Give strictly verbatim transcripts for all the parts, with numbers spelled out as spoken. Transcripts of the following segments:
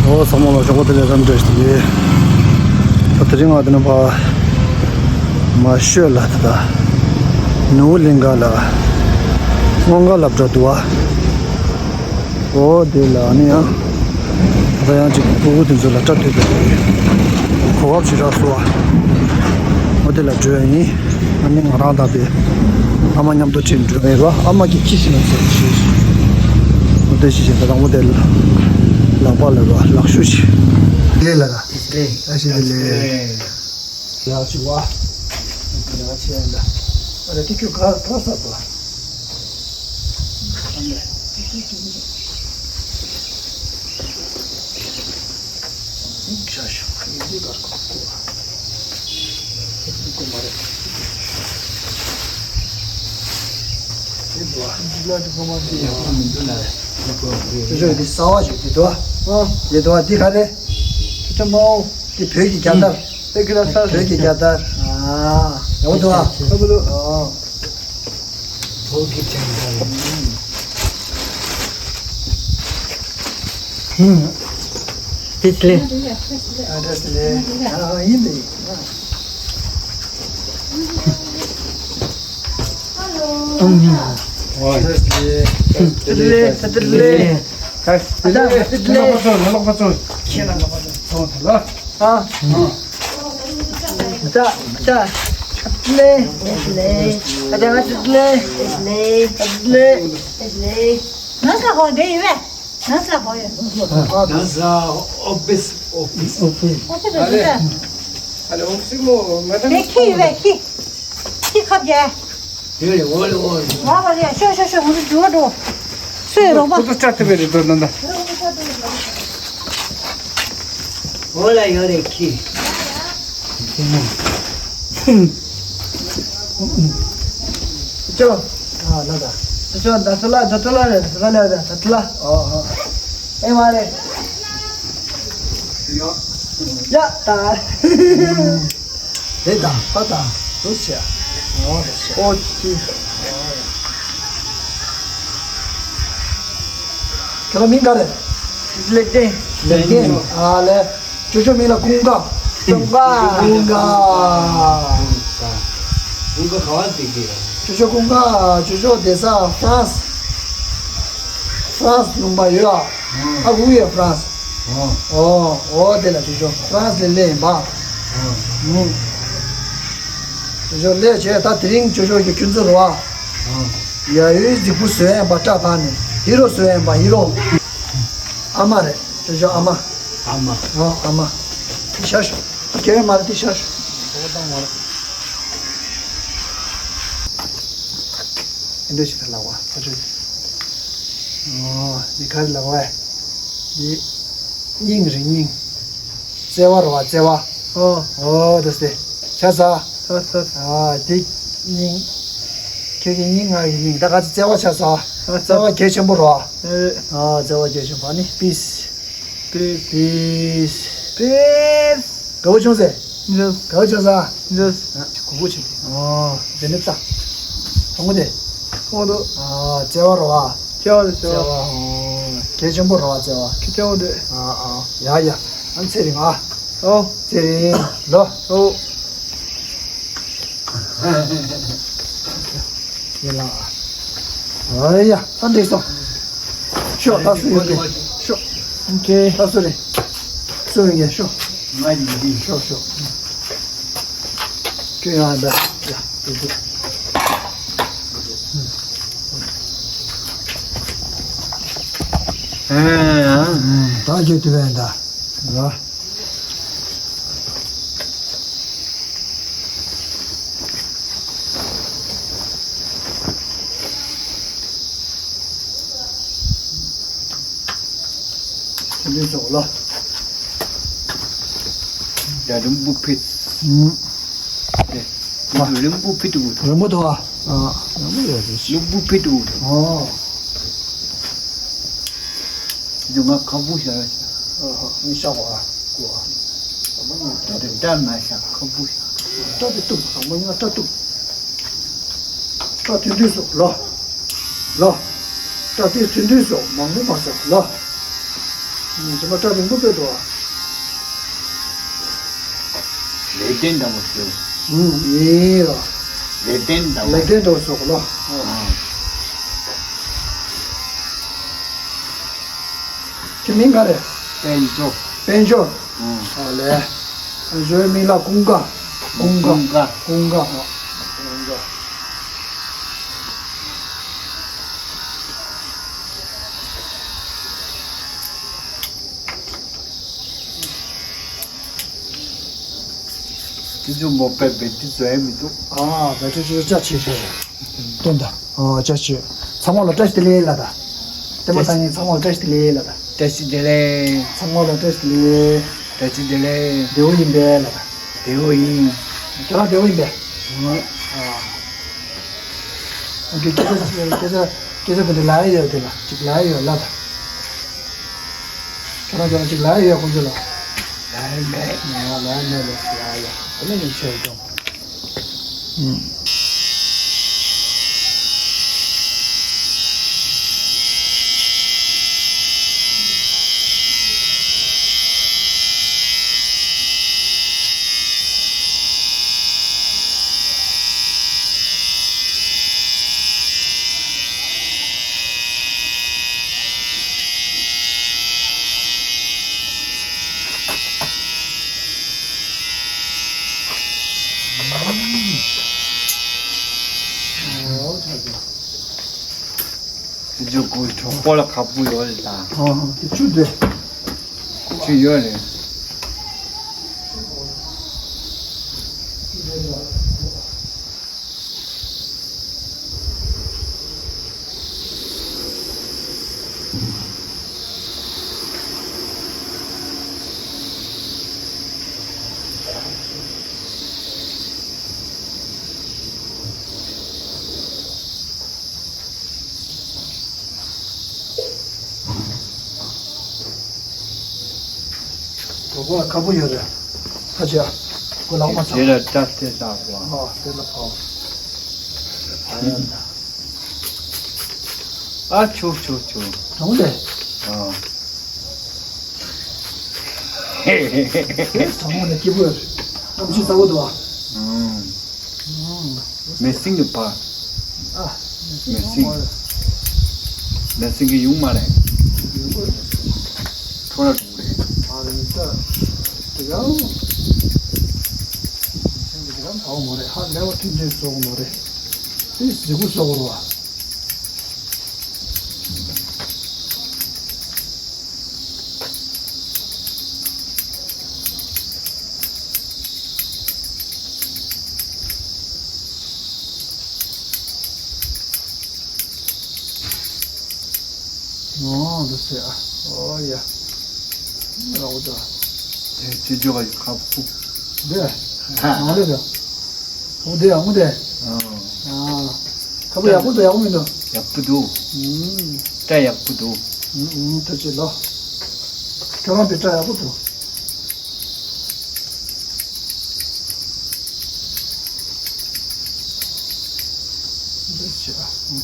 ཨོ་ཚང་མ་ལ་ཞོགས་པ་བདེ་ལེགས་རབ་འབྲེལ་ཞུ་གི། ད་དེ་རིང་ང་དེ་ནས་ཕར་མ་ཤོད་ལ་ད་ད་ནོར་བུ་གླིང་ག་ལ་སྔོན་འགག་སློབ་གྲྭ་འདུག་བ། ཨོ་དེ་ལ་ཨ་ནི་ཡང་ད་ཡང་ཅིག་ཕྲུ་གུ་དེ་ཚོ་ལ་སྐྲ་མཐོ་པོའི་གོ་སྐབས་ཤིག་རག་སོང་བ། ཨོ་དེ་ལ་འགྲོ་ཡ་ཡིན། ཨ་ནི་ང་རང་དང་དེ་ཨ་མ་མཉམ་དུ་ཁྲིད་འགྲོ་ཡིན་རོ། ཨ་མ་གིས་ཁྱི་ཤི་ན་ཟེར་ཞེས། ཨོ་དེ་ཤི་བཞིན་ད་དང་པོ་དེ་ལག་པ་ལ་རོ་ལག་ཤུ་ཤི། དེ་ལ་ར། ཨ་ཤི་དེ་ལས། ཡ་ཆི་བ། ཡ་ཆི་ཡ་འདྲ། ཨ་རེ་ཏི་ཁྱོད་ག་ག་ས་པ། ཨ་ནེ། ཤ་ཤ་ཡི་གར་ཁོ་ཁོ། ཁོ་མ་རེད། དེ་འདུག་ཨ། འདི་ལ་དེ་ཁོ་མ་འདི་ཡག་པོ་མི་འདུག་ལ། ཅོ་ཅོ་འདི་གསར་བ་ཞིག་འདི་འདུག་ཨ། འདི་འདུག་ཨ། འདི་ག་རེད། ཅོ་ཅོ་མའོ། འདི་བོད་ཀྱི་རྒྱལ་དར། བོད་ཀྱི་རྒྱལ་དར། བོད་ཀྱི་རྒྱལ་དར། ཨ། ཡག་པོ་འདུག་ཨ། ཡག་པོ་འདུག་ཨ། བོད་ཀྱི་རྒྱལ་དར། ཧུམ། དེ་ལས། ཨ་འདྲ་ཞིག་ལས། ཨ་ཡིན་པས། ཨ་འདྲ་ཞིག་ལས། དེ་ལས་དེ་ལས། ཨ་ད་དེ་ལས། ལོག་པ་ཚོ་ལོག་པ་ཚོ་ཁྱེད་ལ་ལོག་པ་ཚོ་ལ། ཨ། ད་ད་ལས་ལས། ཨ་ད་ང་ལས་ལས་ལས། ང་ས་ཧོ་འདྲེ་ཡིན་པས། ང་ས་ཧོ་ཡོད། ང་ས་ཨོ་ཕིས་ཨོ་ཕིས། ཨོ་ཕིས་ཨོ་ཕིས། ཨ་ལེ་ཨོ་ཕིས་མོ་ང་ད་ལས་ཁྱི་ཡོད་པས་ཁྱི། ཁྱི་ཁབ་རྒྱལ། ཡོད་རེད། འོ་རེད། འོ་རེད། ང་བ་རེད། ཤོ་ཤོ་ཤོ་ང་ཚོ་འགྲོ་འགྲོ། སུ་ཡོད་རོགས་པ། ཁོ་ཚོ་སྐྲ་ཐེབས་པའི་རེད་དོ་ན་ན། འོ་ལ་ཡོད་རེད་ཁྱི། ཅོ། ཨ་ལ་ད། ཅོ་ཅོ་ད་ཚ་ལ་ད་ཚ་ལ་རེད། ད་ཚ་ལ་རེད། ད་ཚ་ལ། ཨོ་ཨོ། ཨེ་མ་རེད། ཡ་ད། རེད་ད་པ་ད་རུ་ཆེ། ཨོ་རེད་ཆེ། ཨོ་ཅི། ཁྱེད་རང་མིང་ག་རེད། ལེགས་ལྡན། ལེགས་ལྡན། ཨ་ལེ། ཅོ་ཅོ་མིང་ལ་ཀུན་དགའ། ཀུན་དགའ། ཀུན་དགའ། ཀུན་དགའ་ག་བ་དེ་གི། ཅོ་ཅོ་ཀུན་དགའ། ཅོ་ཅོ་བསྡད་ས་ཧྥ་རན་སི། ཧྥ་རན་སི་ལུང་པ་ཡོད་ཨ། ཨ་ཁུ་ཡོད་ཧྥ་རན་སི། ཨོ་ཨོ་དེ་ལ་ཅོ་ཅོ་ཧྥ་རན་སི་ལ་སླེབས་ཡིན་པ། ཨོ། ཅོ་ཅོ་སླེབས་བྱས་ད་དེ་རིང་ཅོ་ཅོ་གི་ཁྱུ་མཚོ་རུ་བ། ཡ་ཡོའི་རྫིག་པོ་བཟོས་ཡིན་པ་སྐྲ་ཕར་ནས་ཧི་རོ་བཟོས་ཡིན་པ་ཧི་རོ། ཨ་མ་རེད་ཅོ་ཅོ་ཨ་མ། ཨ་མ། ཨོ་ཨ་མ། ཤ་ཤ། རྒྱལ་བའི་མ་རེད་དེ་ཤ་ཤ། ཨོ་བཏང་མ་རེད། ཨེ་འདྲ་ཞིག་ད་ལག་པ་ཕ་ཆོས། ཨོ་འདི་ག་རེ་ལག་པ། འདི་སྙིང་རེད་སྙིང་། བརྩེ་བ་རེད་བ་བརྩེ་བ། ཨོ། ཨོ་དེ་སྟེ། ཤ་ཟ། ཨོ་ཟ། ཨ་འདི་སྙིང་། ཁྱོད་ཀྱི་སྙིང་ང་གི་སྙིང་ད་ག་ཚོད་བརྩེ་བ་ཤ་ཟ། ཨོ་ཟ། བརྩེ་བ་གལ་ཆེན་པོ་རེད་བ། ཨོ་བརྩེ་བ་གལ་ཆེན་པོ་ཨ་ནི་པིས། པིས། པིས། པིས། དགའ་བོ་བྱུང་ཟེར། ཡེས། དགའ་བོ་བྱུང་ཟེར། ཡེས། ཨ་དགའ་བོ་བྱུང་། ཨོ་དེ་ནི་ལྟ། ཐོང་གོ་དེ། ཐོང་གོ་འདུག་ཨ་བརྩེ་བ་རོ་ཨ། བརྩེ་བ་རེད་བརྩེ་བ། བརྩེ་བ་ཨོ། གལ་ཆེན་པོ་རོ་ཨ་བརྩེ་བ། གལ་ཆེན་པོ་འདུག་ཨ་ཨ་ཡ་ཡ། ཨ་ཚེ་རིང་ཨ། ཨོ། ཚེ་རིང་ལོ། ཨོ། ཡེ་ལ། ཨ་ཡ་ད་འགྲིག་སོང་། ཤོག་ད་སུ་ཡོད་དེ་ཤོག་ཨོ་ཁེ། ད་སུ་རེད། སུ་ཡོད་ངས་ཤོག་ང་ཡིན་འདི། ཤོག་ཤོག་ཁྱོད་ཡང་འདྲ་ཡ་དེ་དེ། ཨེ་ཨ། ད་ཁྱོད་དེ་བས་འདྲ། ཡ། ཆུ་ལུད་སོགས་ལ། ཡ་རིང་པོ་ཕེབས། ཨུམ། རིང་པོ་ཕེབས་འདུག་རིང་པོ་འདུག་ཨ། ཨ་རིང་པོ་ཡོད་རེད། རིང་པོ་ཕེབས་འདུག་ཨོ། འདི་ང་ཁམ་བུ་ཤ་ར་ཤ། ཨ་ཧ་ནི་ཤ་བ་ཨ་ཀུ་ཨ། ད་དེ་འདྲ་མ་ཤ་ཁམ་བུ་ཤ། སྐྲ་དེ་གཏུབ་ཨ་མ་ང་སྐྲ་གཏུབ། སྐྲ་དེ་འདུས་སོ་ལོ། ལོ། སྐྲ་དེ་དེ་འདུས་སོ་མང་པོ་མ་སོ་ལོ། ཉི་མ་སྐྲ་རིང་པོ་དཔེ་འདུག་ཨ། ལེགས་ལྡན་ཟླ་བ་ཟེར། ཨུམ། ཡིན་ར། ལེགས་ལྡན་ཟླ་བ། ལེགས་ལྡན་ཟླ་བ་ཟེར་གོ་ལོ། ཨ། ཁྱེད་མིང་ག་རེ། དཔལ་འབྱོར། དཔལ་འབྱོར། ཨུམ། ཨ་ལས། ཨ་ཇོའི་མིང་ལ་ཀུན་དགའ། ཀུན་དགའ། ཀུན་དགའ། ཀུན་དགའ། ཨ། ཀུན་དགའ། དེ་ཚོ་མོ་པའི་བེ་ཏི་བཟོ་ཡ་མི་འདུག་ཨ། བེ་ཏི་ཚོ་ཅག་ཆེ་ཆེ། སྟོན་ད། ཨ། ཅག་ཆེ། ཚང་མ་ལ་བཀྲ་ཤིས་བདེ་ལེགས་ལ་ད། བསྟན་པ་བཟང་ངན་ཚང་མ་ལ་བཀྲ་ཤིས་བདེ་ལེགས་ལ་ད། བཀྲ་ཤིས་བདེ་ལེགས། ཚང་མ་ལ་བཀྲ་ཤིས་བདེ་ལེགས། བཀྲ་ཤིས་བདེ་ལེགས། བདེ་བོ་ཡིན་པས་ལ་ད། བདེ་བོ་ཡིན། ཁྱེད་རང་བདེ་བོ་ཡིན་པས། ཨ། ཨ། ཁྱེད་ཚོ་ཁྱེད་ཚོ་ཁྱེད་ཚོ་དེ་འདྲ་ལ་ཡ་ཡོད་དེ་ལ་ཅིག་ལ་ཡ་ཡོད་ལ་ད། ཁྱོད་རང་ཁྱོད་རང་ཅིག་ལ་ཡ་ཡོད་ཁོང་ཚོ་ལ། ལ་ཡ་མེད། ང་ལ་ཡ་མེད་ལ་ཡ་ཡ་ཨ་ནི་ཡིན་ཆེ་ཀྱང་། ཨུམ། དེ་ཚོ་ཀོ་གྲོགས་པོ་ལ་ཁ་སྤུ་ཡོད་རེད་ད། ཨ་ཧ། དེ་ཆུ་དེ། ཆུ་ཡོད་རེད། གྲོགས་པོ་ལ་ཁ་སྤུ་ཡོད་རེད། ཁ་ཅིག་ཨ། ཁོ་ལག་མ་ཚ། དེ་ལ་སྐྲ་ཐེ་ས་པོ། ཨ། དེ་ལ་ཕོག་ཨ་ཡ་ན། ཨ་ཆུ་ཆུ་ཆུ། གྲོགས་ལེ། ཨ། དེ་གྲོགས་མོ་ལ་སྐྱིད་པོ་ཡོད་རེད། གཏམ་ཤུགས་ཚ་བོ་འདུག་ཨ། ཨུམ། ཨུམ། མེ་སྲིང་གི་བར། ཨ། མེ་སྲིང་། མེ་སྲིང་གི་ཡུང་མ་རེད། ཡུང་མ་རེད། ཁྲོ་ར་འགྲོ་རེད། ཨ་ནི་ད། དེ་ཡང་། མེ་སྲིང་གི་དེ་ཡང་བའོ་མོ་རེད། ཧ་ལས་པ་ཐུན་ཐུན་སོགས་མོ་རེད། དེ་གཟི་གུ་སོགས་རུ་བ། ཨོ་འདུག་སེ་ཨ། ཨོ་ཡ། ར་འོ་ད། དེ་ཅི་ཅོ་ག་ཁ་ཕུ། འདི། ཧ། ནང་ལས་ད། འོ་འདི་ཡ་འོ་འདི། ཨ། ཨ། ཁ་ཕུ་ཡག་པོ་འདུག་ཡག་པོ་མི་འདུག་ཡག་པོ་འདུག་ཨུམ། སྐྲ་ཡག་པོ་འདུག་ཨུམ་ཨུམ། ཐུགས་རྗེ་ཆེ་ལོ། ཁྱོད་རང་པའི་སྐྲ་ཡག་པོ་འདུག་ཐུགས་རྗེ་ཆེ་ཨ། ཨུམ།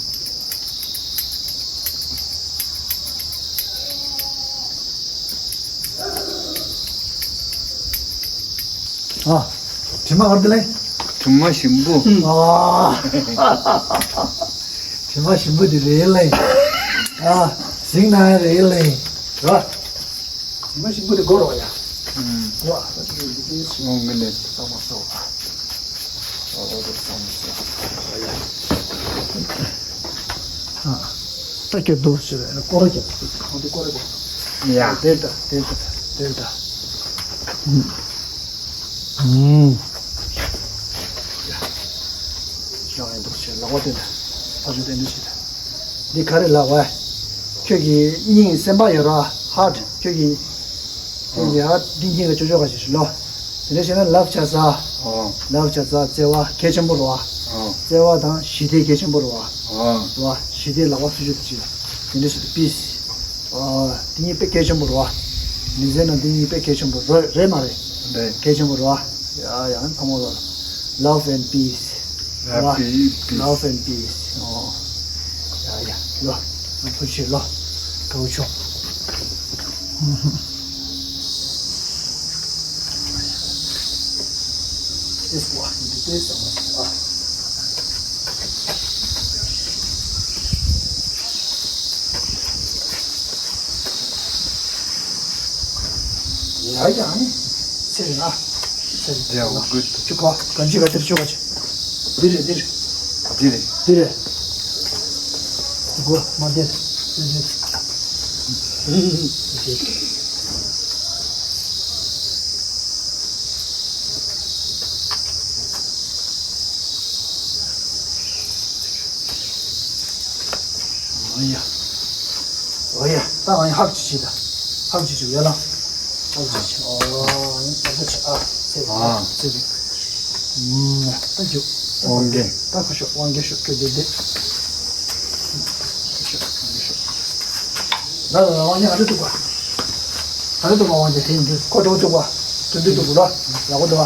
ཨ། དྲི་མ་ག་རེ་འདུག་ལེ། དྲི་མ་ཞིམ་པོ། ཨ། དྲི་མ་ཞིམ་པོ་འདི་རེད་ལེ། ཨ། གཟིགས་ན་རེད་ལེ། ར། དྲི་མ་ཞིམ་པོ་འདི་དགོས་རེད་བ་ཡ། ཨུམ། ལ། ད་དེ་འདི་འདི་སོང་གི་ལེ། ཚང་མ་སོ། ཨ། ཨོ་ཨོ་ཚང་མ་སོ། ཨ་ཡ། ཨ། ད་ཁྱོད་འདུག་ཟེར་བས་སྐོར་ར་རྒྱབ། ཁོང་དེ་སྐོར་ར་རྒྱབ། ཡ། དེར་ད་དེར་ད་དེར་ད། ཨུམ། ཨུམ། ཡ། ཡང་ཡང་འདུག་ཟེར་ལག་པ་དེ་ད། ཕ་ཆུ་དེ་འདི་ཟེར་ད། འདི་ག་རེ་ལབ་བས། ཁྱོད་ཀྱི་སྙིང་སེམས་པ་ཡོད་ར། ཧར་ཊི། ཁྱོད་ཀྱི་ཁྱོད་ཀྱི་ཧར་ཊི་འདི་སྙིང་ལ་ཅོ་ཅོ་ག་ཞིག་ལོ། དེ་འདྲ་བྱས་ན་ལབ་བྱ་ས། ཨོ། ལབ་བྱ་ས་བརྩེ་བ་གལ་ཆེན་པོ་རེད་བ། ཨོ། བརྩེ་བ་དང་ཞི་བདེ་གལ་ཆེན་པོ་རེད་བ། ཨོ། རེད་བ། ཞི་བདེ་ལག་པ་སུ་ཞིག་ཏུ་བྱེད། དེ་འདྲ་ཞིག་ཏུ་པིས། ཨོ། འདི་གཉིས་དཔེ་གལ་ཆེན་པོ་རེད་བ། མི་ཚེ་ནང་འདི་གཉིས་དཔེ་གལ་ཆེན་པོ་རེད། རེད་མ་རེད། རེད། གལ་ཆེན་པོ་རེད་བ། ཡ་ཡ་ཐ་མོ་ལ། Love and peace། རེད་བ། Love and peace། ཨོ། ཡ་ཡ་ལོ། ཐུགས་རྗེ་ཆེ་ལོ། དགའ་བོ་བྱུང་། This one, this one. ཡ་ཡ་ནི་ཚེ་རིང་ཨ། ཚེ་རིང་། Yeah, we're good. ཅི་ག་གང་ཅི་ག་དེར་ཆོག་ག་ཅི། འདི་རེད་འདི་རེད། འདི་རེད། འདི་རེད། འདི་གོ་མ་འདེད། འདི་འདེད། ཨོ་ཡ། ཨོ་ཡ། ད་ཨ་ཡ་ཧབ་ཅི་ཅི་ད། ཧབ་ཅི་ཅི་ཡ་ལ། ཧབ་ཅི་ཅི། ཨོ། ཨ་ད་ཅི་ཨ། ཚེ་རིང་ཨ། ཚེ་རིང་། ཨུམ། ད་འཇུ། ཨོ་གེ། ད་ཁུ་ཤོ་དབང་གེ་ཤོ་ཁྱོད་དེ་དེ། ཁུ་ཤོ་དབང་གེ་ཤོ། ལ་ལ་ལ་དབང་གེ་ཨ་འདྲ་འདུག་པ། ཨ་འདྲ་འདུག་པ་དབང་གེ་དེ་འདི་ཁོ་འགྲོ་འདུག་པ། དུ་འདི་འདུག་ལ། ཡག་པོ་འདུག་པ།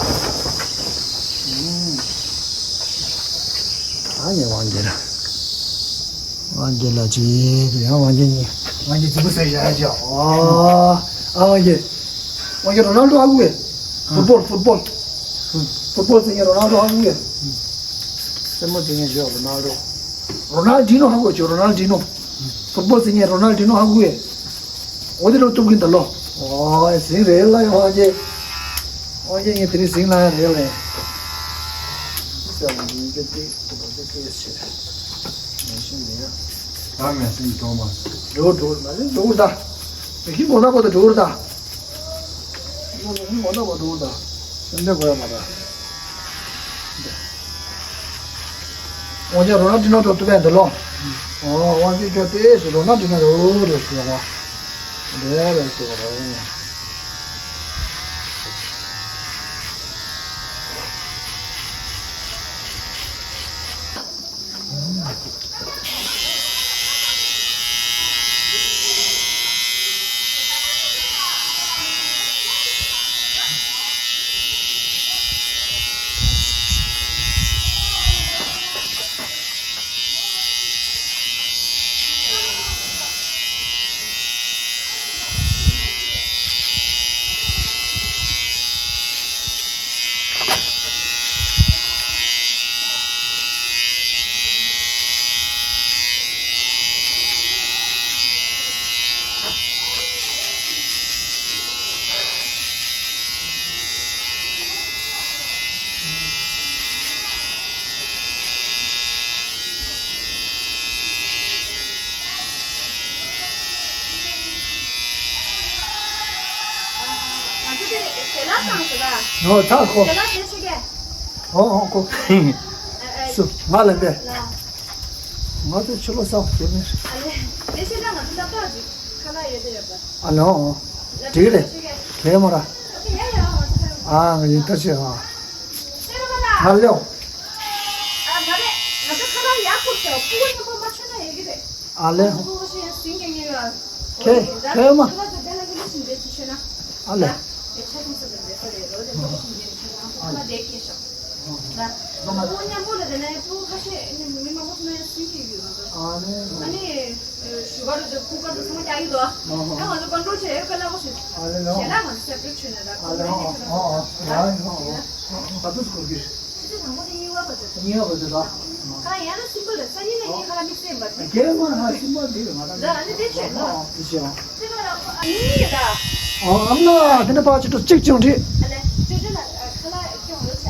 ཨ་ནི་དབང་གེ་ར། དབང་གེ་ལ་ཅི་ཡང་དབང་གེ་ཉིད། དབང་གེ་རྫིག་པོ་ཟེར་བཞག་ཡ་ཅི། ཨ་དབང་གེ། དབང་གེ་རོ་ནལ་ཌོ་ཧ་གོ་གི། ཧྥུ་ཊི་བོལ་ཧྥུ་ཊི་བོལ། ཧྥུ་ཊི་བོལ་ཟེར་མཁན་རོ་ནལ་ཌོ་ཧ་གོ་གི། སེན་མོ་ཟེར་མཁན་ཞོ་རོ་ནལ་ཌོ། རོ་ནལ་ཌི་ནོ་ཧ་གོ་ཅོ་རོ་ནལ་ཌི་ནོ། ཧྥུ་ཊི་བོལ་ཟེར་མཁན་རོ་ནལ་ཌི་ནོ་ཧ་གོ་གི། འོ་དེ་རུ་གཏུབ་གིན་ད་ལོ། ཨོ་ཟིང་རེད་ལ་ཡོང་ཨ་ཅེ། ཨོ་ཅེ་ངས་དེ་རིང་ཟིང་ལ་ཡ་རེད་ལ། ཟེར་བ་འདི་འདི་འདི་འདི་འདི་ཟེར། མེ་ཤིན་མེད་ཡ། ད་མེ་ཤིན་འགྲོ་མ། འགྲོ་འགྲོ་མ་རེད་འགྲོ་ད། མེ་ཤིན་མོ་ན་པོ་ད་འགྲོ་ད། མེ་ཤིན་མོ་ན་པོ་འགྲོ་ད། སེམས་ཁྲལ་དགོས་ཡ་མ་རེད། འོ་ཅེ་རོ་ན་ཌི་ནོ་འགྲོ་ཐུབ་པས་འདི་ལོ། ཨོ་དབང་ཕྱུག་ཁྱོད་དེ་ཞིག་རོ་ན་ཌི་ནོ་རེད་འོ་རེད་ཟེར་བ། འདི་རེད་ཟེར་བ་རེད། ང་ཚོ་དེ་ཞལ་ལག་བཏང་ཟེར་ལ། ཨོ་ཚར་ཁོ། ཞལ་ལག་དེ་ཞུ་གས། ཨོ་ཨོ་ཁོ། ཨ་ཨ། སུ་ང་ལ་འདས། ལ། ང་ཚོ་ཕྱི་ལོ་གསར་དེ་མེད། ཨ་ལེ། དེ་ཞལ་ལག་ང་ཚོ་ལ་ཏོག་ཅིག་ཁ་ལག་ཡོད་དེ་ཡོད་པ། ཨ་ལེ་ཨོ། ལ་དེ་རེད། ཞུ་གས། དེ་མོ་ར། ཨོ་ཁེ་ཡ་ཡ་ཨོ་ཁེ། ཨ་ང་ཡིན་ད་ཆེ་ཨ། ང་ལེའོ། ཨ་མ་རེད། ང་ཚོ་ཁ་ལག་ཡག་པོ་ཟེར་ཕྲུ་གུ་མཉམ་པོ་མ་མཆོད་ན་ཡོད་ཀྱི་རེད། ཨ་ལེ། ཕྲུ་གུ་ཞིག་ཟིན་གྱི་ངེས་ཡོད། ཁེ་ཁེ་མ། ཕྲུ་གུ་ཚོ་དེ་ལ་གི་ལི་ཞིག་འདེད་ཅིག་ཤོད་ན། ཨ་ལེ། དེ་ཆ་ཚང་ས་དེ་འདེད་ས་རེད་རོ་དེ་ཕྲུ་གུ་ཞིག་འདེད་ཤོད་ན་ཁོ་མ་བསྡད་ཀྱི་ཤོག་ད་ཕྲུ་གུ་མཉམ་པོ་ལ་དེ་ནས་ཕྲུ་གུ་ཁ་ཤས་ནི་མི་མང་པོ་ཚང་མ་ཟིན་གྱི་ཡོད་རོ། ཨ་ལེ། ཨ་ནི། ཞུ་བ་རུ་དེ་ཁུག་པ་དེ་ཚང་མ་རྒྱག་གི་འདུག་ཨ་ང་ཚོ་ཀོན་ཊོལ་བྱས་ཡོད་དཀའ་ལས་ཁག་པོ་ཞིག་ཨ་ལེ་ལོ། ཞལ་ལག་ང་ཚོ་སེ་པ་རེཊ་བྱས་ནས་ད་ཨ་ལེ་ཨ་ཨ་ཨ་ཨ་ཨ་ཨ་ཏུ་སྐོར་གྱི། ཁྱེད་ཚོ་དང་པོ་དེ་གཉིས་པ་བ་ཚོ། གཉིས་པ་བ་ཚོ་ད། ཁ་ཡང་ན་སིམ་པལ་རེད། སང་ཉིན་ནས་ངས་ཁ་ལག་དམིགས་བསལ་མ་བྱེད། རྒན་མ་ཧ་སིམ་པལ་འདི་རེད་ང་རང་ད་ཨ་ནི་དེ་བྱས་ནོ། ཨ་དེ་བྱས་ཨ། དེ་ལ་ཨ་ནི་ཡིན་ད། ཨ་ཨ་མ་དེ་ནས་ཕར་ཅིག་ཏུ་གཅིག་ཅུང་བྲིས། ཨ་ལེ་ཅོ་ཅོ་ལ་ཁ་ལག་ཁྱོད་འོ་བྱ་ལ།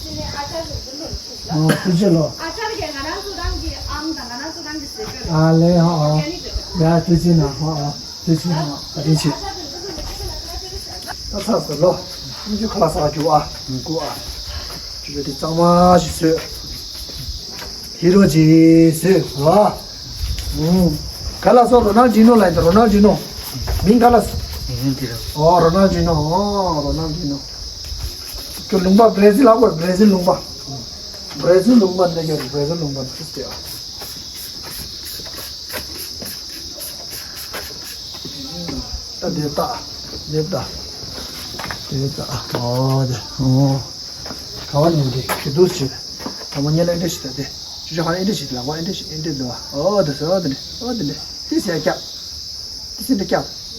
དེ་ནས་ཨ་ཅག་གི་འདུ་འགྲོ། ཨོ་ཐུགས་རྗེ་ལོ། ཨ་ཅག་གིས་ང་རང་ཚོ་རང་གི་ཨམ་དང་ང་རང་ཚོ་རང་གི་ཟས་གོས་རེད། ཨ་ལེ་ཨ་ཨ། ཨོར་གེ་ནིག་རེད། ཡ་ཐུགས་རྗེ་གནང་ཨ་ཨ། ཐུགས་རྗེ་གནང་བཀའ་དྲིན་ཆེ། ད་ཚར་སོང་ལོ། སྙིང་རྗེ་ཁ་ལག་ཟ་རྒྱུ་ཨ། ཀུ་ཨ། ཅུ་ཅུ་དེ་གཙང་མ་ཞིག་བཟོས། ཧི་རོ་ཅིག་བཟོས་ཨ། ཨུམ། ག་ལ་སོ་རོ་ནལ་ཌི་ནོ་ལ་ཡིན་ད་རོ་ནལ་ཌི་ནོ། མིང་ག་ལ་སོ། ཨོ་རོ་ནལ་ཌི་ནོ་ཨོ་རོ་ནལ་ཌི་ནོ། ཁྱོད་ལུང་པ་བྷར་ཛིལ་ལ་གོ་བྷར་ཛིལ་ལུང་པ། བྷར་ཛིལ་ལུང་པ་འདི་ཡོད་རེད། བྷར་ཛིལ་ལུང་པ་འདི་ཨ། ད་འདི་ལྟ། འདི་ལྟ། འདི་ལྟ། ཨོ་དེ་ཨོ། ག་བ་ནས་འདི་ཁྱི་དུག་ཅིག་ད་མ་ཉལ་ཨེ་འདྲ་ཞིག་ད་དེ། ཆུ་ཆུ་ཧ་ཨེ་འདྲ་ཞིག་ལག་པ་ཨེ་འདྲ་ཞིག་ཨེ་འདྲ་འདུག་ཨོ་དེ་སོ་དེ་ནས་ཨོ་དེ་ནས་ཏི་སེ་སྐྱབས། ཏི་སེ་འདི་སྐྱབས།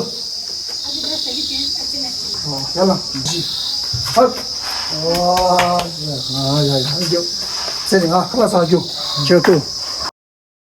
ཡོད། ཨོ་ཡ་ལ་ཇི། ཧ། ཨོ་ཡ་ཡ་ཡ་ཡ། ཚེ་རིང་ཨ་ཁ་ལག་ཟ་རྒྱུ། ཁྱོད་ཀུ།